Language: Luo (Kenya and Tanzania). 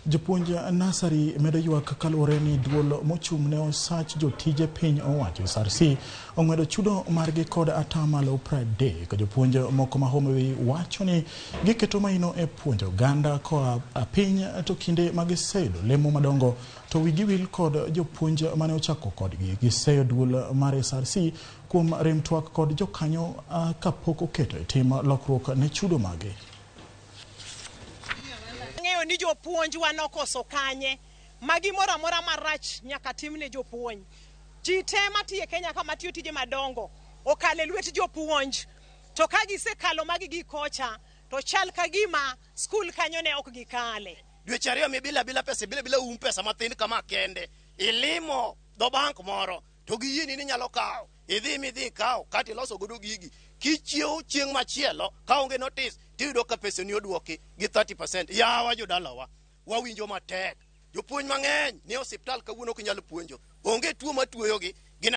Jopuonj nasari medo ywak kaluwore ni duol mochung' ne osach jotije piny owacho SRC ong'wedo chudo margi kod atamalo 30. Jopuonj moko ma Homa Bay wacho ni giketo maino e puonjo oganda koa piny to kinde ma giseyudo lemo madongo to wigi wil kod jopuonj mane ochako kodgi. Giseyo duol mar SRC kuom rem twak kod jokanyo kapok oketo e tim lokruok ne chudo mage. Ng'eyo ni jopuonjwa nokoso kanye ma gimoro amora marach nyaka tim ne jopuonj. Ji te matiyo e Kenya ka matiyo tije madongo okalo e lwet jopuonj. To ka gisekalo magi gi kocha to chal ka gima skul kanyo ne ok gikale. Dweche ariyo mibila bila pesa ibila bila um pesa mathin kama kende ilimo dho bank moro to giyieni ni inyalo kawo idhi midhi ikaw kata iloso godo gigi kichiewo chieng' machielo kaonge notice tiyudo ka pesani oduoki gi 30%. Yawa jodalawa wawinjo matek. Jopuonj mang'eny ni osiptal kawuono ok nyal puonjo. Onge